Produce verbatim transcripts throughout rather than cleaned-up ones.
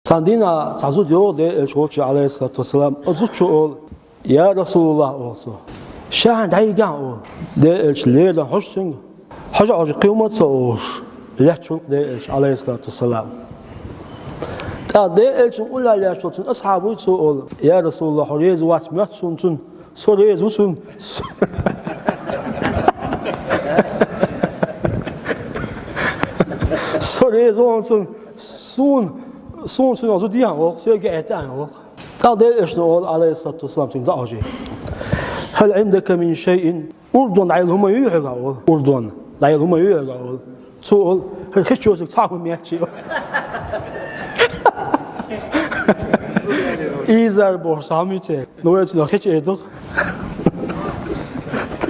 Цхьан дийнахьа цхьа зуда йоагӀа Делан Элча волчу, Ӏалайхиссалату вассалам, оцу зудчо олу: «Я Расулаллах, — олу цо, — ша хьайна дӀайигахьа, — олу цо, — Делан Элча лерина хьожа цуьнга, хьожа-хьожа кхин хӀума а ца олуш, лаьтташ ву-кх Делан Элча, Ӏалайхиссалату вассалам». ТӀаккха Делан Элчанна уллехь лаьтташ волчу асхьабо цо олу: «Я Расулаллах, хьо реза вац моьтту суна цунна, со реза ву цунна. Со реза ву хьуна цунна, суна, суна цуьнан зуда йигахьа, — олу-кх, — соьга яийта», — олу-кх. ТӀаккха Делан Элчано олу, Ӏалайхиссалату вассалам, цуьнга дӀахьожий: «Хьал Ӏиндак мин шайъин? Урдонан дӀаяла хӀума юй хьоьгахь?» — олу. «Урдонан дӀаяла хӀума юй хьоьгахь?» — олу. Цо олу: «ХӀара хи чу йоцург цхьа а хӀума яц», — олу. Изар бохуш цхьа хӀума ю церан. Ну, вай цунах хи чу эр ду-кх.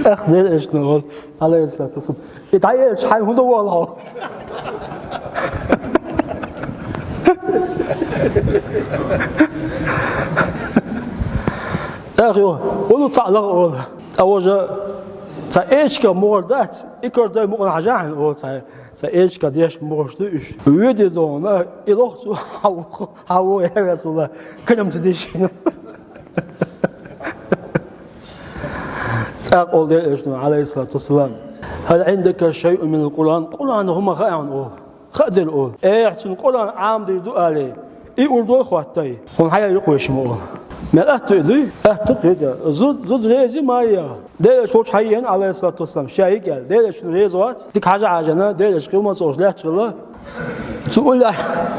ТӀаккха Делан Элчано олу, Ӏалайхиссалату вассалам: «И дӀаэлча хьайн хӀун дан вахана хьо?» ТӀаккха йо, хӀун ду цхьаъ лаха олу. Ткъа важа цхьа эчка могӀар дац, и карадой мукъана хьажахьа хьайна олу цхьа, цхьа эчка деш могӀарш ду уьш. Воьдий догӀана, и лоха цо, хьан ву, хьан ву, я Расулаллах, карам ца деш хьуна. ТӀаккха олу Делан Элчано, Ӏалайхиссалату вассалам: «Хьал Ӏиндака шайъун минал Къуръан?» Къуръан хӀума хаьа хьуна олу. Хаа дара олу. Э, хьо цунна Къуръан Ӏамадийр ду алий, и урдо а хӀоттой, хьуна хьан ян юкъа вешан ма олу. Мел атта ду и дуй? Атта ду-кх, хӀета. Зуда, зуда реза ма яй. Делан Элча волчу хьайеана, Ӏалайхиссалату вассалам, ша йига аьлла. Делан Элчано реза вац, дика хьажа а хьажийна, Делан Элча кхин хӀума ца олуш лаьтташ хилла. Цу уллехь,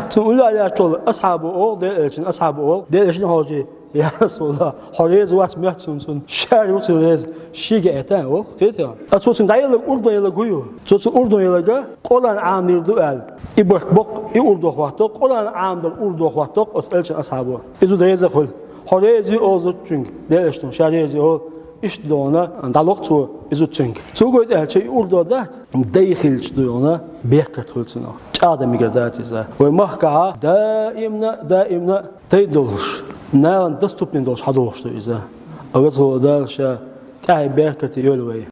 цу уллехь лаьтташ волу асхьабо олу, Делан Элчанан асхьабо олу, Делан Элчанна хьожий: «Я Расулаллах, хьо реза вац моьтту суна цунна, ша ву цунна реза, шега яийта», — олу-кх, хета. Ткъа цо цунна дӀаелларг урдон елларг хӀун ю? Цо цунна урдон елларг Къуръан Ӏамадийр ду аьлла. И барт боккху, и урдо хӀотто, Къуръан Ӏамадар урдо хӀотто-кх оцу Элчанан асхьабо. И зуда реза а хуьлу. Хьо реза ю олу зудчуьнга, Делан Элчано ша реза ю олу, иштта догӀана, дӀалоху цо и зуда цуьнга. Цуьнга гойту аьлча, и урдо дац, дай хилча догӀана, беркат хуьлу цунах. ЧӀагӀдан мегар дац иза. Вай махкахь даимна, даимна тайна долуш, нахана доступный долуш хьадогӀуш ду иза. Веза волу Дала ша тӀаьхье беркате йойла вай.